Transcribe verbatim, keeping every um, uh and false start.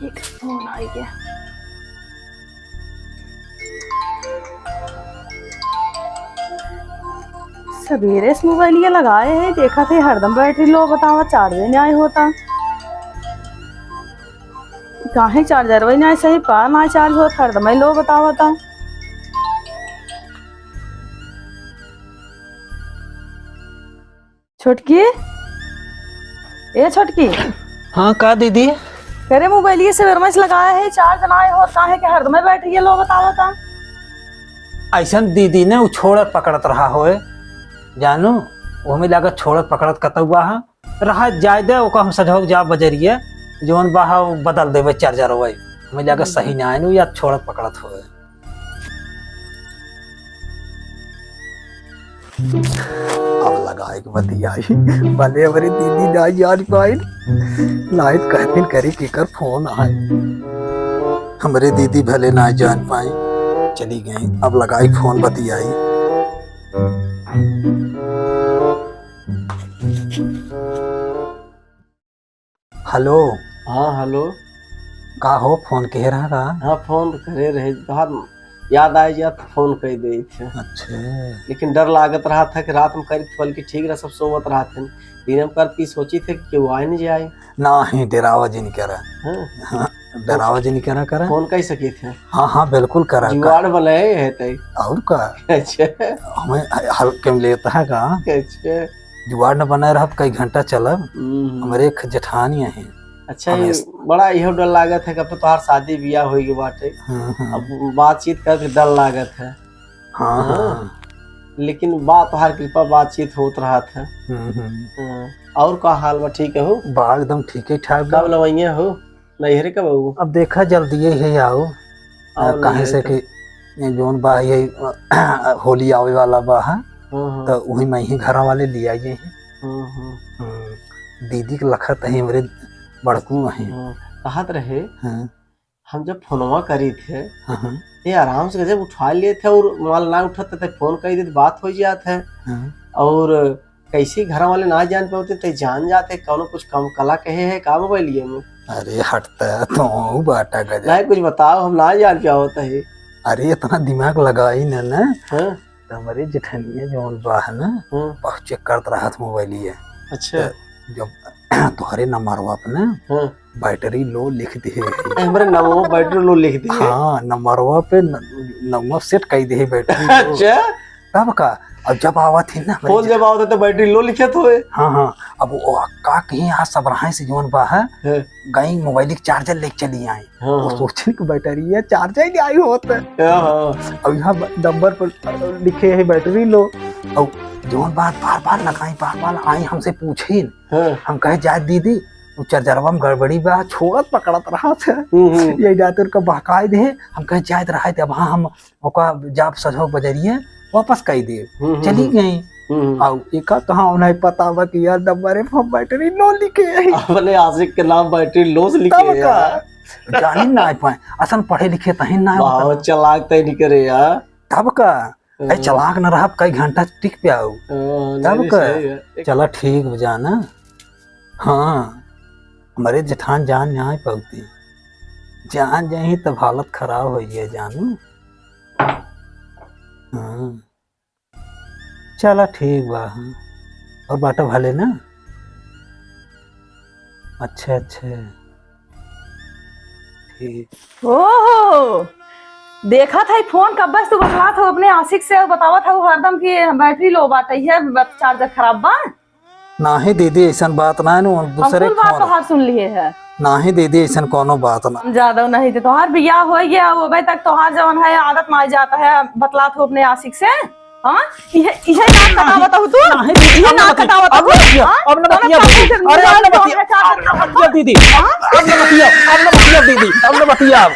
एक फोन आ गया। सबेरे से मोबाइलिया लगाए है, देखत है हरदम बैटरी लो बतावा, चार्ज नाहीं होत। काहे चार्जर वही नाहीं सही पा, नाहीं चार्ज होत, हरदम ही लो बतावत। छोटकी, ए छोटकी। हाँ, का दीदी? अरे, मोबाइलिया सबेरे से लगाए है, चार्ज नाहीं होत, काहे के हरदम बैटरी लो बतावत। अइसन दीदी ने उ छोड़त पकड़त रहा होए, जानू, ओमे लागत छोड़त पकड़त कतउआ हा, रहा जाए दे, ओका हम सझौक जाब बजरिया, जौन बा हा, उ बदल देबे चार्जर वही, ओमे लागत सही नाहीं नु, या छोड़त पकड़त होए। अब लगाए के बतियाई, भले हमरे दीदी नाहीं जान पाइन, नाहीं त कहतिन करी केकर फोन आए। हमरे दीदी भले नाहीं जान पाइन, चली गई। अब लगाई फोन बतियाई। हेलो। हाँ, हेलो। का हो, फोन किहे रहा का? हाँ, फोन तो करे रहे, तोहार याद आए जात, फोन कर देइत है। अच्छा। लेकिन डर लागत रहा था कि रात में करी, बल्कि ठीक रहा, सब सोवत रहा थे। दिन में कर पी सोची थे कि केहू आए नहीं जाए। नाहीं, डेरावा जिन करा। हाँ। हाँ, डेरावा जिन करा, करा। फोन कर सकी थे। हाँ, हाँ, बिल्कुल करा, जुगाड़ करा। बनाए है तय। और का? अच्छा। हमें हल्के में लेता है का? अच्छा। जुगाड़ न बनाए रहब, कई घंटा चलब। हम्म। हमरे एक जेठानी अही। अच्छा, हमें ये बड़ा इहो डर लागत है कि अब तो तोहार शादी बियाह होई गए बाटे। हम्म, हम्म। अब बातचीत करके डर लागत है। हाँ, हाँ। हाँ। लेकिन बा तोहार कृपा, बातचीत होत रहत है। हम्म, हम्म। हाँ। और का हाल बा, ठीक है हो? बा एकदम ठीक है ठाक बा। कब लवैया हो? नैहरे कब आऊ? अब देखा, जल्दिए ही आऊ। आओ काहे नैहरे से तब। कि ये जौन बा, ये, होली आवे वाला बा, हाँ? हाँ, हाँ। तो वही में ही घरा वाले ले आइए हैं। हाँ, हाँ। हम्म, दीदी के लखत है, हमरे बड़कू हैं। हाँ, कहत रहे, हाँ। हम जब फोनवा करी थे, हाँ, हाँ। ये आराम से गजब उठा लिए थे और माल ना उठत थे, फोन कर देते, बात हो जात है। हाँ। और कैसे घर वाले ना जान पाते, ते जान जाते, कौनो कुछ कम कला कहे है का मोबाइलिया में? अरे हटता, तू बाटा गजब। नहीं, कुछ बताओ, हम ना जान पावत है। अरे इतना दिमाग लगाई न ना। हाँ। तो हमरे जेठनिया जौन बा है ना, हाँ। बहुत चेक करत रहत मोबाइलिया। अच्छा। तो जब तोहरे नंबरवा पे ना हाँ। बैटरी लो लिख दे है। ए, हमरे नंबरवा बैटरी लो लिख दे है। हाँ, नंबरवा पे न-, नंबर सेट कर दे है बैटरी लो। अच्छा। तब का, अब जब आवत ही ना, फोन जब आवत है तो बैटरी लो लिखत होए। हाँ, हाँ, अब वो का कहीं आज सब रहे से जौन बा है, हाँ। गई मोबाइल के चार्जर लेके चली आई। हाँ, वो हाँ। सोचन कि बैटरी है, चार्जर ही नहीं आई होत है। हाँ, हाँ। अब यहाँ ब-, नंबर पर लिखे है बैटरी लो, और जौन बात बार बार लगाई, बार बार आई हमसे पूछिन। हाँ। हम कहे, "जाए दीदी, वो चार्जरवा में गड़बड़ी बा, छोड़त पकड़त रहत है।" हम्म, हम्म। यही जाते उनका बहकाए दे, हम कहे, "जाए रहा है, अब हाँ हम ओका जाब सझौक बजरिए वापस कई देब।" हम्म, हम्म, चली हम्म। गई। हम्म, हम्म। आउ एका कहाँ उन्हें पता बा कि यार नंबर पर बैटरी लो लिखे है। अपने आशिक के नाम बैटरी लो से लिखे तब है का? यार। जानी ना पाए, असन पढ़े लिखे तही ना बहुत होता। चालाक तय निकरे यार। तब का? ए, हाँ। चलाक न रहब, कई घंटा टिक पे आऊ। हाँ, तब नहीं, का? सही है। एक चला ठीक बा, जाना। हाँ, हमरे जेठान जान नाहीं पावती। जान जाही तब हालत खराब होइ जाए जानू। हाँ। चला ठीक बा, हाँ। और बाटा भले ना? अच्छा, अच्छा। ठीक। ओहो, देखत है फोन कब्बे से तू बतलात हो अपने आशिक से, बतावत हो हरदम कि बैटरी लो बाटे, ये बत-, चार्जर खराब बा। नाहीं दीदी, ऐसन बात ना है, दूसरे हम कुल बात फोन। तोहार सुन लिए है। नाहीं दीदी, ऐसन कोनो बात ना। हम ज्यादा नहीं थे, तोहार बियाह हो गया, वो अबे तक तोहार जवन है आदत ना जाता है, बतलात हो अपने आशिक से। हाँ? इहे, इहे नाक कटावत हो तू? नहीं, दीदी, इहे अब ना नाक बतिया, कटावत अब हो? ना बतिया, हाँ? अब ना बतिया, दीदी। अरे, अब ना बतिया, अब ना बतिया, दीदी। हाँ? अब ना बतिया, अब ना बतिया, दीदी, अब ना बतिया।